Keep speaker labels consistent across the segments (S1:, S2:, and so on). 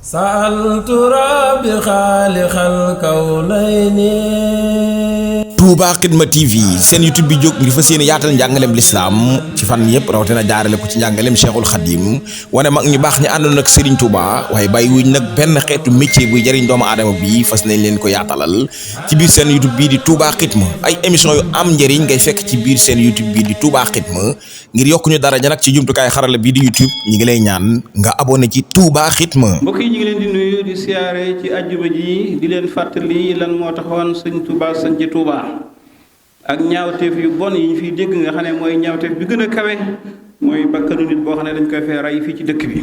S1: سألت ربي خالق الكونين.
S2: Touba Xidma TV seen YouTube bi jóg ngir fas yéene yaatal njàngaleem lislaam ci fan yëpp rawatina jaarale ko ci njàngaleem Cheikhul Khadim wane mag ñu baax ñi àndoon ak Serigne Touba waaye bàyyi wuñ nag benn xeetu métier buy jëriñ doomu aadama bi fas nañ leen ko yaatalal ci biir seen YouTube bii di Touba Xidma ay émission yu am njëriñ ngay fekk ci biir seen YouTube bii di Touba Xidma ngir yokku ñu daraja nag ci jumtukaay xarala bii di YouTube ñi ngi lay ñaan nga abonné ci Touba Xidma.
S3: mbokk yi ñu ngi leen di nuyu di siyaare ci àjjuma ji di leen fàttali lan moo taxoon sëñ Touba sañ ci Touba ak ñaawteef yu bon yi ñu fiy dégg nga xam ne mooy ñaawteef bi gën a kawe mooy bakkanu nit boo xam ne dañ koy fee rey fii ci dëkk bi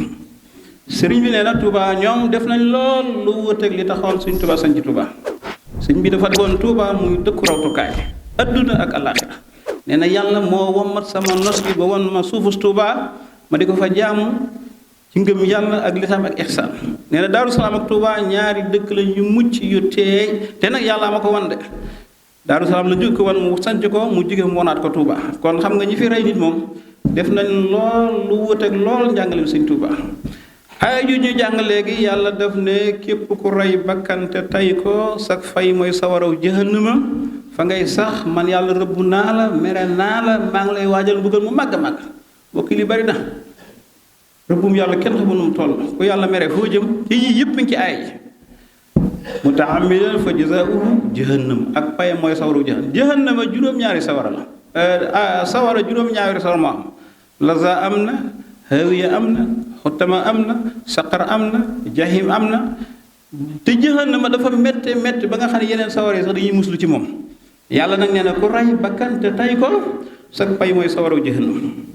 S3: sëriñ bi nee na Touba ñoom def nañ lool lu wuteeg li taxoon sëñ Touba sañ ci Touba sëñ bi dafa defoon Touba muy dëkku rawtukaay adduna ak àllaaxira nee na yàlla moo wommat sama nos bi ba won ma suufus Touba ma di ko fa jaamu ci ngëm yàlla ak lislaam ak ihsaan nee na Daaru Salaam ak Touba ñaari dëkk la ñu mucc yu teey te nag yàlla ma ko wan de Daaru Salaam la jóg ko wan mu sanc ko mu jóge mu wonaat ko Touba kon xam nga ñi fi rey nit moom def nañ lool lu wuteeg lool njàngaleem sëñ Touba ay ju ñu jàng léegi yàlla def ne képp ku rey bakkante tay ko sag fay mooy sawaraw jahannama fa ngay sax man yàlla rëbb naa la mere naa la maa ngi lay waajal mbugal mu màgg a màgg bokk li bari na rëbbum yàlla kenn xamul nu mu toll ku yàlla mere foo jëm te yii yëpp ngi ci aay mutaamidan fa jazaa'uhu jahannam ak payam mooy sawaraw jahannama juróom-ñaari sawara la sawara juróom-ñaari sawara moo am laza am na hawiya am na xutama am na saqar am na jahim am na te jahannama dafa métte métte ba nga xam ne yeneen sawara yi sax dañuy muslu ci moom yàlla nag nee na ku rey bakkan te tay ko sa pay mooy sawaraw jahannam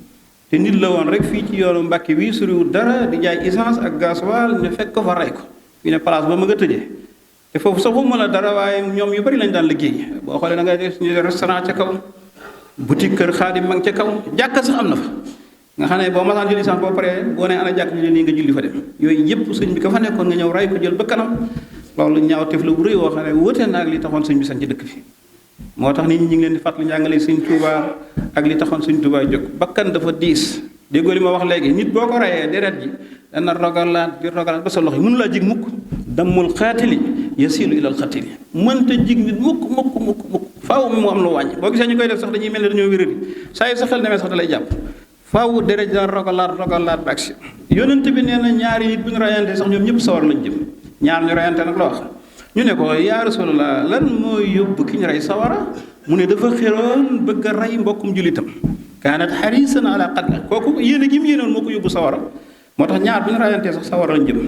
S3: te nit la woon rek fii ci yoonu Mbàkke wi suriwul dara di jaay essence ak gasoil ñu fekk ko fa rey ko fii ne place ba ma nga tëjee te foofu sax mën a dara waaye ñoom yu bari lañ daan liggéey boo xoolee da ngay def suñu restaurant ca kaw boutique kër Xaadim ma ngi ca kaw jàkka sax am na fa nga xam ne boo masaan julli sax boo paree boo nee ana jàkk ji nii nga julli fa dem yooyu yëpp sëñ bi ka fa nekkoon nga ñëw ray ko jël ba kanam loolu ñaawteef la bu rëy woo xam ne wute na ak li taxoon sëñ bi sañ ci dëkk bi moo tax nit ñi ñu ngi leen di fàttali njàngale sëñ Touba ak li taxoon sëñ Touba jóg bakkan dafa diis déggoo li ma wax léegi nit boo ko rayee deret ji dana rogalaat di rogalaat ba sa loxo yi mënu laa jig mukk dammul xaatili yasilu ilal xatili mënta jig nit mukk faaw mi mu am lu wàññi boo gisee ñu koy def sax dañuy mel ne dañoo wéradi saa yu sa xel demee sax da lay jàpp faaw deret dana rogalaat ba agsi yonent bi nee na ñaari nit bu ñu rayante sax ñoom ñëpp sawar lañ jëm ñaar ñu rayante nag la wax ñu ne ko yaa Rasulullah lan mooy yóbbu ki ñu rey sawara mu ne dafa xeroon bëgg a rey mbokkum jullitam kaanat xarisan ala qatl kooku yéene gi mu yéenoon moo ko yóbbu sawara moo tax ñaar bu ñu rayantee sax sawara lañ jëm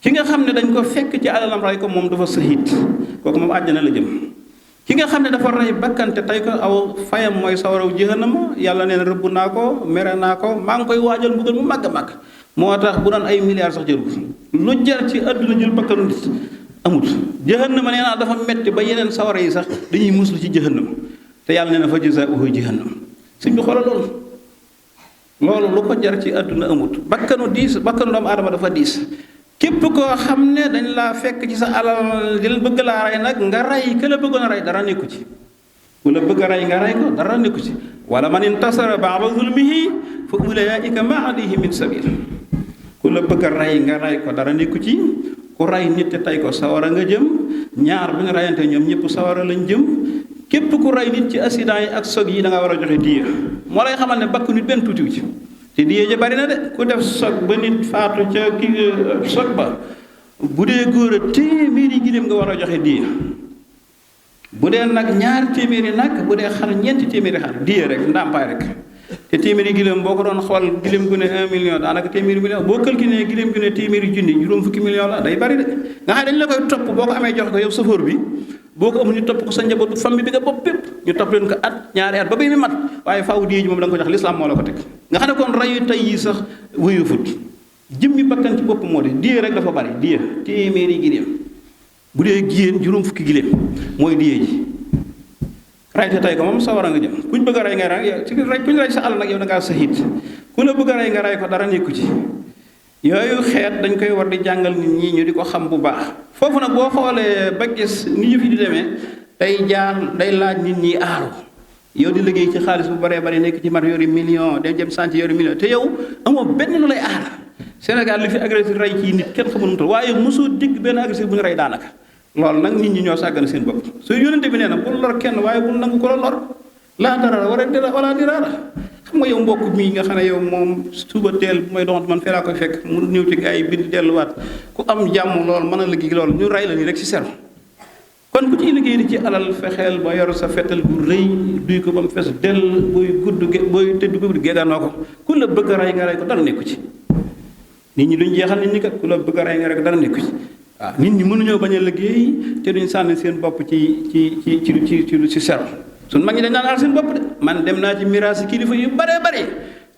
S3: ki nga xam ne dañ ko fekk ci alalam rey ko moom dafa sahid kooku moom àjjana la jëm ki nga xam ne dafa rey bakkante tey ko aw fayam mooy sawaraw jahannama yàlla nee na rëbb naa ko mere naa ko maa ngi koy waajal mbugal mu màgg a màgg moo tax bu doon ay milliards sax jëru lu jar ci àdduna jël bakkanu nit amut jahannama nee naa dafa metti ba yeneen sawara yi sax dañuy muslu ci jahannama te yàlla nee na fa jazaa'uhu jahannam suñ bi xoolal loolu lu ko jar ci àdduna amut bakkanu doomu aadama dafa diis képp koo xam ne dañ laa fekk ci sa alal di la bëgg laa rey nag nga rey ka la bëggoon a rey dara nekku ci ku la bëgg a rey nga rey ko dara nekku ci wala man intasara ba'da zulmihi fa ulaa'ika ma alayhim min sabil ku la bëgg a rey nga rey ko dara nekku ci ku rey nit te tey ko sawara nga jëm ñaar bu ñu reyante ñoom ñëpp sawara lañ jëm képp ku rey nit ci accident yi ak sog yi da nga war a joxe diya moo lay xamal ne bakk nit benn tuutiwu ci te diye ja bari na de ku def sog ba nit faatu ca sog ba bu dee góor a téeméeri giléem nga war a joxe diye bu dee nag ñaar téeméeri nag bu dee xar ñeenti téeméeri xar diye rek ndàmpaay rek te téeméeri giléem boo ko doon xool giléem gu ne 1 million daanaka téeméeri million boo calculé giléem gu ne téeméeri junni juróom fukki million la day bari de nga xam ne dañ la koy topp boo ko amee joxe ko yow sëfoor bi boo ko amul ñu topp ko sa njabootu famille bi nga bopp bépp ñu topp leen ko ñaari at ba bay mi mat waaye faaw diye ji moom da nga ko jox lislaam moo la ko teg nga xam ne kon rayu tey yi sax wëyu fut jëmmi bakkan ci bopp moo de diye rek dafa bari diye téeméeri giléem bu dee giyéen juróom fukki giléem mooy diye ji rayte tey ko moom sawara nga jëm kuñ bëgg a rey nga rey ci rey kuñ rey sa àll nag yow da ngaa sahit ku la bëgg a rey nga rey ko dara nekku ci yooyu xeet dañ koy war di jàngal nit ñi ñu di ko xam bu baax foofu nag boo xoolee ba gis ni ñu fi di demee day laaj nit ñi aaru yow di liggéey ci xaalis bu baree bari nekk ci mat yori million dem jëm sant yori million te yow amoo benn lu lay aar Sénégal li fi agressé rey ci nit kenn xamul nu mu toll waaye mosoo dégg benn agressé bu ñu rey daanaka loolu nag nit ñi ñoo sàggan seen bopp soo yónnente bi nee na bul lor kenn waaye bul nangu ko la lor laa dara wala diraara xam nga yow mbokk mii nga xam ne yow moom suba teel bu may doxant man fee laa koy fekk mu ñëw ci gars yi bind delluwaat ku am jàmm lool mën a liggéey lool ñu rey la nii rek si sero kon ku ciy liggéey di ci alal fexeel ba yor sa fetal bu rëy duy ko ba mu fees dell booy gudd booy tëdd guddi géeganoo ko ku la bëgg a rey nga rey ko dara nekku ci nit ñi duñ jeexal nit ñi kat ku la bëgg a rey nga rey ko dara nekku ci waaw nit ñi mënuñoo bañ a liggéey te duñ sànni seen bopp ci sero suñ mag ñi dañ daan aar seen bopp de man dem naa ci miraas yi kilifa yu bare bare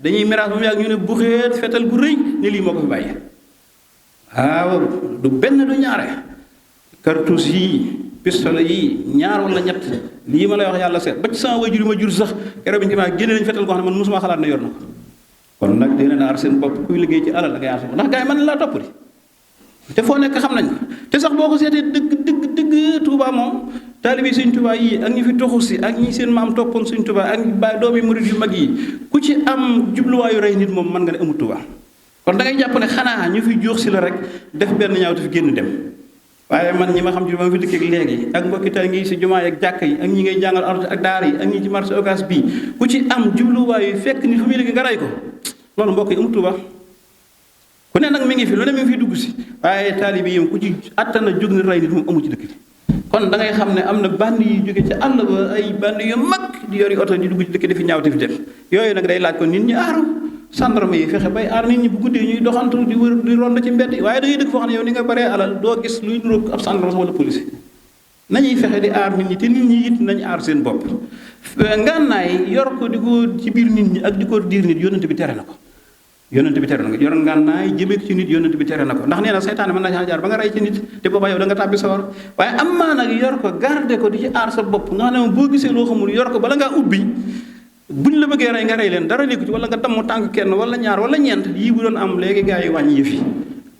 S3: dañuy miraas ba mu yàgg ñu ne buxeet fetal gu rëy ne lii moo ko fi bàyyi waaw du benn du ñaare cartouche yii pistolet yii ñaar wala ñett lii ma lay wax yàlla seet ba ci sama wajur ma jur sax keroog bi ñu ko génne nañu fetal goo xam ne man mosuma xalaat ne yor na ko kon nag dina na aar seen bopp kuy liggéey ci alal da ngay aar seen bopp ndax gars yi mën na laa topp di te foo nekk xam nañ ko te sax boo ko seetee dëgg Touba moom taalibe Sëñ Touba yii ak ñi fi toxu si ak ñi seen maam toppoon Sëñ Touba ak ba doomi murid yu mag yi ku ci am jubluwaayu rey nit moom mën nga ne amul Touba kon da ngay jàpp ne xanaa ñu fi jóox si la rek def benn ñaaw te fi génn dem waaye man ñi ma xam ci ba ma fi dëkkee léegi ak mbokki tay ngi si jumaa yi ak jàkk yi ak ñi ngay jàngal art ak daara yi ak ñi ci marché Ocass bii ku ci am jubluwaayu fekk ni fu muy liggéey nga rey ko loolu mbokk yi amul Touba ku ne nag mi ngi fi lu ne mi ngi fi dugg si waaye taalibe yi ku ci attana jóg ni rey nit moom amu ci dëkk bi kon da ngay xam ne am na bandi yu jóge ci àll ba ay bandi yu mag di yori oto di dugg ci dëkk di fi ñaaw te fi def yooyu nag day laaj ko nit ñi aaru gendarme yi fexe bay aar nit ñi bu guddee ñuy doxantu di wër di rond ci mbedd waaye da ngay dëkk foo xam ne yow ni nga baree alal doo gis luy niroog ab gendarme wala police nañuy fexe di aar nit ñi te nit ñi it nañu aar seen bopp ngànnaay yor ko di ko ci biir nit ñi ak di ko diir nit yónnante bi tere na ko yónnante bi tere na ko yor ngànnaay jëmee ko ci nit yónnante bi tere na ko ndax nee na seytaane mën na jaar ba nga rey ci nit te boobaa yow da nga tàbbi sawar waaye am maa nag yor ko garder ko di ci aar sa bopp nga xam ne boo gisee loo xamul yor ko bala ngaa ubbi buñ la bëggee rey nga rey leen dara nekku ci wala nga damm tànk kenn wala ñaar wala ñeent yii bu doon am léegi gars yi wàññi yëf yi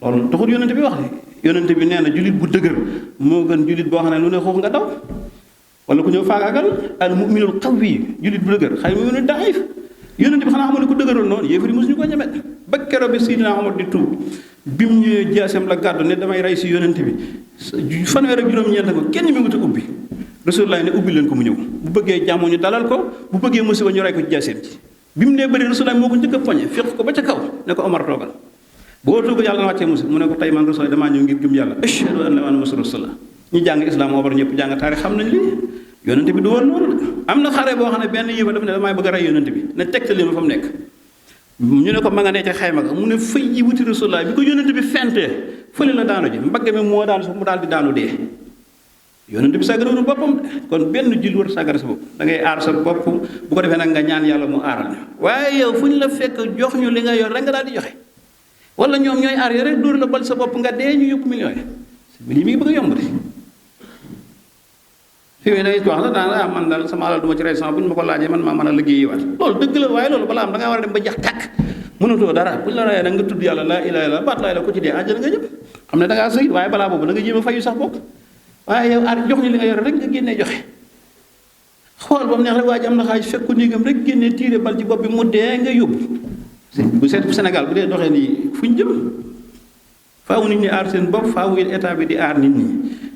S3: loolu taxul yónnante bi wax de yónnante bi nee na julit bu dëgër moo gën julit boo xam ne lu ne xoox nga daw wala ku ñëw faagaagal al mu'minul qawi julit bu dëgër xay mu'minul daif yónnante bi xanaa xamoon ne ku dëgëral noonu yéefar yi mosuñu ko ñemet ba keroog bi Sidina Omar di tuub bi mu ñëwee jaasam la gàddu ne damay rey si yónnante bi fanweer ak juróom-ñeent ko kenn mi ngi ubbi Rasulullah ne ubbi leen ko mu ñëw bu bëggee jàmm ñu dalal ko bu bëggee musiba ñu rey ko ci jaasam ci bi mu nee bëri Rasulullah moo ko njëkk a poñe fekk ko ba ca kaw ne ko Omar toogal boo toogal yàlla na wàccee musiba mu ne ko tey man Rasulullah damaa ñëw ngir gëm yàlla ashhadu an la ilaha illallah ñu jàng islam moo war ñëpp jàng taarix xam nañ li yónnante bi du woon noonu am na xare boo xam ne benn yëfa daf ne damay bëgg a rey yónnante bi ne tegtali ma fa mu nekk ñu ne ko ma nga ne ca xayma ga mu ne fëy ji wuti Rasulullah bi ko yónnante bi fentee fële la daanu ji mbagg mi moo daanu suuf mu daal di daanu dee yónnante bi sàggarewul boppam kon benn jul war sàggara sa bopp da ngay aar sa bopp bu ko defee nag nga ñaan yàlla mu aaral ñu waaye yow fu ñu la fekk jox ñu li nga yor rek nga daal di joxe wala ñoom ñooy aar yo rek dóor la bal sa bopp nga dee ñu yóbbu millions yi lii mi ngi bëgg a yomb de fi mu ne da ngay wax sax daanaka man daal sama alal du ma ci rey sama bu ñu ma ko laajee man maa mën a liggéeyiwaat loolu dëgg la waaye loolu balaa am da ngaa war a dem ba jax tàkk mënatoo dara bu ñu la reyee nag nga tudd yàlla laa ilaaha illallaah baat laa ilaaha ko ci dee àjjana nga jëm xam ne da ngaa sëy waaye balaa boobu da nga jéem a fayu sax bopp waaye yow aar jox ñu li nga yor rek nga génnee joxe xool ba mu neex rek waa ji am na xaaj fekk ko néegam rek génnee tiire bal ci bopp bi mu dee nga yóbbu bu seet Sénégal bu dee doxee nii fu ñu jëm faaw nit ñi aar seen bopp faaw état bi di aar nit ñi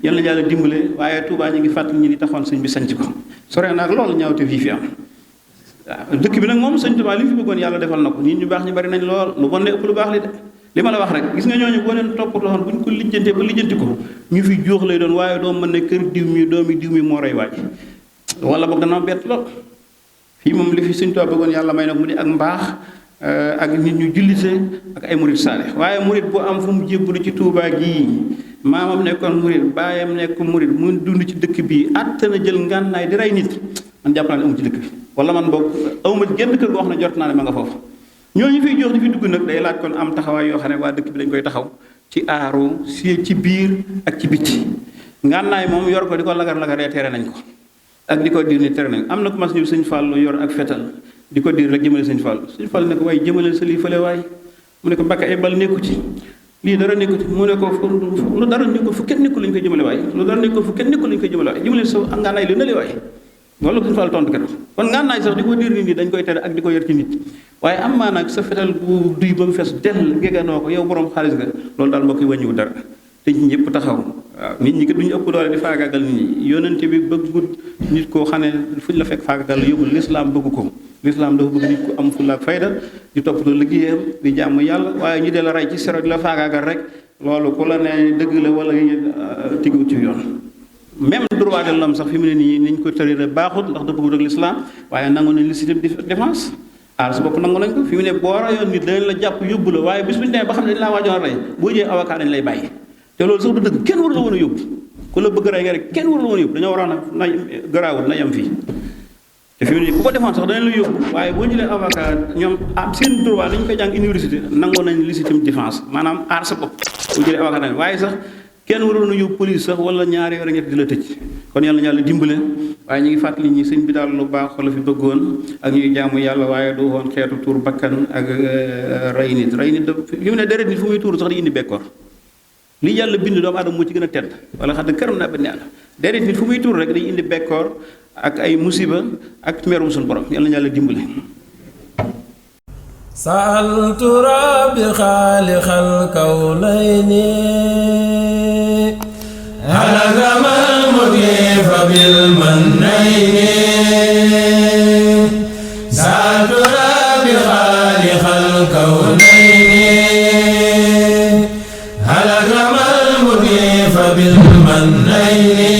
S3: yal na yàlla dimbale waaye Touba ñu ngi fàttali ñi di taxoon sëñ bi sanc ko sore naag loolu ñaawte fii fi am waaw dëkk bi nag moom sëñ Touba li mu fi bëggoon yàlla defal na ko nit ñu baax ñu bari nañ lool lu bon ne ëpp lu baax li de li ma la wax rek gis nga ñooñu boo leen toppatoon bu ñu ko lijjantee ba lijjanti ko ñu fi jóox lay doon waaye doo mën ne kër diw mi doomi diw mi moo rey waaj wala boog dana bett lool fii moom li fi sëñ Touba bëggoon yàlla may nag mu di ak mbaax ak nit ñu jullite ak ay murit saale waaye murit bu am fu mu jébbalu ci Touba gii maamam nekkoon murit baayam nekk murit mu dund ci dëkk bii àttana jël ngànnaay di rey nit man jàpp naa ne amu ci dëkk bi wala man boog awma génn kër goo xam ne jot naa ne ma nga foofu ñooñu fiy jox di fi dugg nag day laaj kon am taxawaay yoo xam ne waa dëkk bi dañ koy taxaw ci aaru si ci biir ak ci bitti ngànnaay moom yor ko di ko lagar-lagaree tere nañ ko ak di ko diir ni tere nañ am na commencé ñëw sëñ Fallu yor ak fetal di ko diir rek jëmale sëñ Fallu ne ko waaye jëmale sa lii fële waay mu ne ko Mbàkke ay bal nekku ci lii dara nekku ci mu ne ko lu dara nekku fu kenn nekku lañ koy jëmale waay lu dara nekku fu kenn nekku lañ koy jëmale waay jëmale sa ngànnaay li na li waay loolu suñu fal tontu keroog kon ngànnaay sax di ko diir nit ñi dañ koy tere ak di ko yor ci nit waaye am maa nag sa fetal bu duy ba mu fees dell géganoo ko yow borom xaalis nga loolu daal moo koy wàññiwu dara te ñëpp taxaw waaw nit ñi kat du ñu ëpp doole di faagaagal nit ñi yonente bi bëggut nit koo xam ne fuñ la fekk faagaagal la yóbbu lislaam bëgg ko lislaam dafa bëgg nit ku am fulla ak fayda di toppatoo liggéeyam di jàmm yàlla waaye ñu dee la rey ci sero di la faagaagal rek loolu ku la ne dëgg la wala tigu ci yoon même droit de l'homme sax fi mu ne nii niñ ko tëree baaxut ndax dafa bëgg ak lislaam waaye nangu nañ légitime défense aar sa bopp nangu nañ ko fi mu ne boo rayoon nit dañ la jàpp yóbbu la waaye bis bu ñu demee ba xam ne dañ laa waajoon rey boo jëlee avocat dañ lay bàyyi te loolu sax du dëgg kenn waru la woon a yóbbu ku la bëgg rey nga rek kenn waru la woon a yóbbu dañoo waroon na garaawul na yem fii te fi mu ne nii ku ko defoon sax danañ la yóbbu waaye boo jëlee avocat ñoom seen droit dañu koy jàng université nangu nañ légitime défense maanaam aar sa bopp boo jëlee avocat dañ waaye sax kenn waroon a yóbbu police sax wala ñaari weer ñett di la tëj kon yàlla na yàlla dimbale waaye ñu ngi fàttali ñi sëñ bi daal lu baax la fi bëggoon ak ñuy jaamu yàlla waaye du woon xeetu tuur bakkan ak rey nit da fi mu ne deret nit fu muy tuur sax di indi bekkoor li yàlla bind doomu aadama moo ci gën a tedd wala xam ne këram naa ba ne yàlla deret nit fu muy tuur rek day indi bekkoor ak ay musiba ak merum suñu borom yàlla na yàlla dimbale
S1: sa'altu rabbi xaaliqal kawnayni halakamal mukifa bil mannayni sa'altu rabbi xaaliqal kawnayni halakamal mukifa bil mannayni